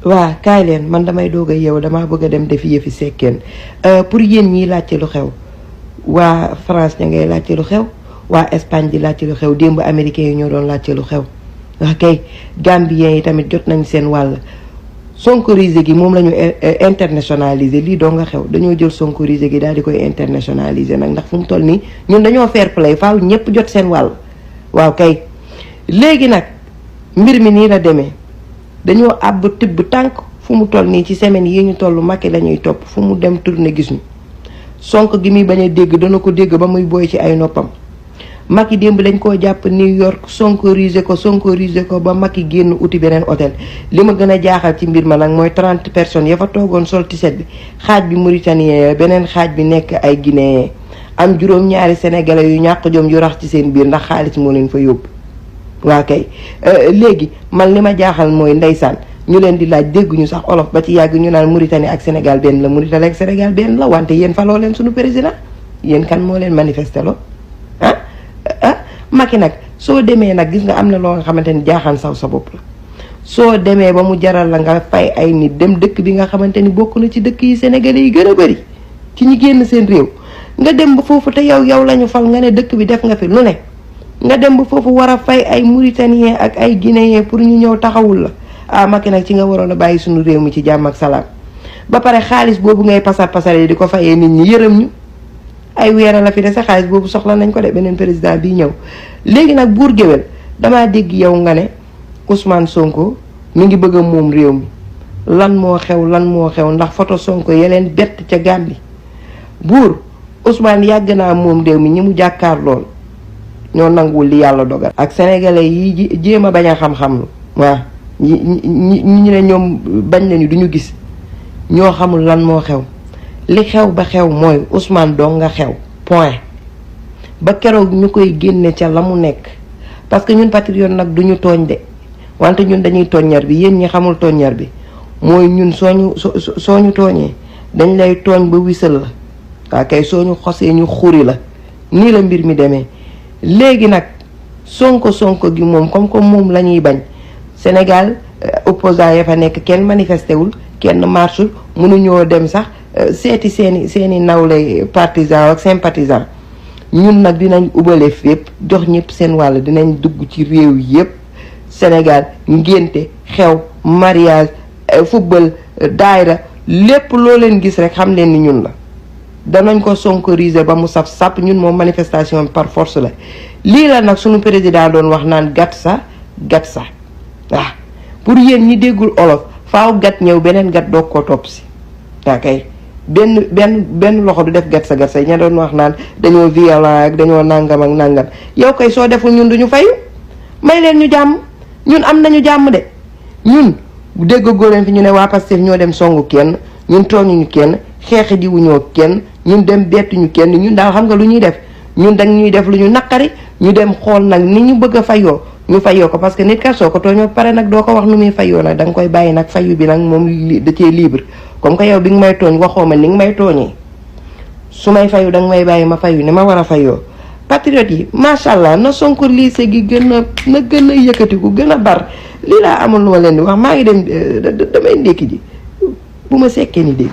waa kaay leen man damay doog a yow damaa bëgg a dem def yëfi sekkeen pour yéen ñiy laajte lu xew waa France ña ngay laajte lu xew waa Espagne di laajte lu xew démb américains yi ñoo doon laajte lu xew wax kay Gambiens yi tamit jot nañ seen wàll sonkorisé gi moom la ñu internationalisé lii doo nga xew dañoo jël sonkorisé gi daal di koy internationalisé nag ndax fu mu toll nii ñun dañoo fair play faaw ñëpp jot seen wàll waaw kay léegi nag mbir mi nii la demee dañoo àbb tibb tànk fu mu toll nii ci semaine yi ñu toll Macky la ñuy topp fu mu dem tourné gis ñu Sonko gi muy bañ a dégg dana ko dégg ba muy booy ci ay noppam Macky démb lañ koo jàpp New York sonkorisé ko ba Macky génn uti beneen hôtel li ma gën a jaaxal ci mbir ma nag mooy 30 personnes ya fa toogoon sol tiset bi xaaj bi mauritanien beneen xaaj bi nekk ay guinéen am juróom-ñaari sénégalais yu ñàkk jom yu rax ci seen biir ndax xaalis moo leen fa yóbbu waa kay léegi man li ma jaaxal mooy ndeysaan ñu leen di laaj dégguñu sax olof ba ci yàgg ñu naan Mauritanie ak Sénégal benn la Mauritanie ak Sénégal benn la wante yéen faloo leen suñu président yéen kan moo leen manifesté loo Macky nag soo demee nag gis nga am na loo nga xamante ni jaaxaan saw sa bopp la soo demee ba mu jaral la nga fay ay nit dem dëkk bi nga xamante ni bokk na ci dëkk yi sénégalais yi gën a bëri ci ñi génn seen réew nga dem ba foofu te yow la ñu fal nga ne dëkk bi def nga fi lu ne nga dem ba foofu war a fay ay mauritanien ak ay guinéen pour ñu ñëw taxawul la Macky nag ci nga waroon a bàyyi suñu réew mi ci jàmm ak salaam ba pare xaalis boobu ngay pasare di ko fayee nit ñi yërëm ñu ay weera la fi de sa xaalis boobu soxla nañ ko de beneen président bii ñëw léegi nag buur géwél damaa dégg yow nga ne Ousmane Sonko mi ngi bëgg a moom réew mi lan moo xew ndax photo Sonko yeleen bett ca Gàmbi buur Ousmane yàgg naa moom réew mi ñi mu jàkkaar lool ñoo nanguwul li yàlla dogal ak sénégalais yi jéem a bañ a xam-xam waaw ñi ne ñoom bañ nañu duñu gis ñoo xamul lan moo xew li xew ba xew mooy Ousmane doo nga xew point ba keroog ñu koy génne ca la mu nekk parce que ñun patriote nag duñu tooñ de wante ñun dañuy tooññar bi yéen ñi xamul tooññar bi mooy ñun soo ñu tooñee dañ lay tooñ ba wisal la waa kay soo ñu xosee ñu xuri la nii la mbir mi demee léegi nag sonko gi moom comme moom la ñuy bañ Sénégal opposant ya fa nekk kenn manifesté wul kenn marchul mënuñoo dem sax seeti seeni nawle partisan ak sympathisant ñun nag dinañ ubale fépp jox ñëpp seen wàll dinañ dugg ci réew yëpp Sénégal ngénte xew mariage football daayra lépp loo leen gis rek xam leen ni ñun la danañ ko sonkoriser ba mu sap ñun moom manifestation par force la lii la nag suñu président doon wax naan gat sa waaw pour yéen ñi déggul olof faaw gat ñëw beneen gat doog ko topp si waa kay benn loxo du def gat sa ña doon wax naan dañoo violent ak dañoo nangam ak nangam yow kay soo deful ñun duñu fayu may leen ñu jàmm ñun am nañu jàmm de ñun dégg góoleen fi ñu ne waa Pastef ñoo dem songu kenn ñun tooñuñu kenn xeexi diwuñoo kenn ñun dem bettuñu kenn ñun daal xam nga lu ñuy def ñun dañ ñuy def lu ñu naqari ñu dem xool nag ni ñu bëgg a fayoo ñu fayoo ko parce que nit kat soo ko tooñoo pare nag doo ko wax nu muy fayoo nag danga koy bàyyi nag fayu bi nag moom da cee libre comme que yow bi nga may tooñ waxoo ma ni nga may tooñee su may fayu danga may bàyyi ma fayu ni ma war a fayoo patriote yi macha allah na Sonko lycée gi gën a yëkkatiku gën a bar lii laa amul lu ma leen di wax maa ngi dem damay ndékki ji bu ma sekkee ni dégg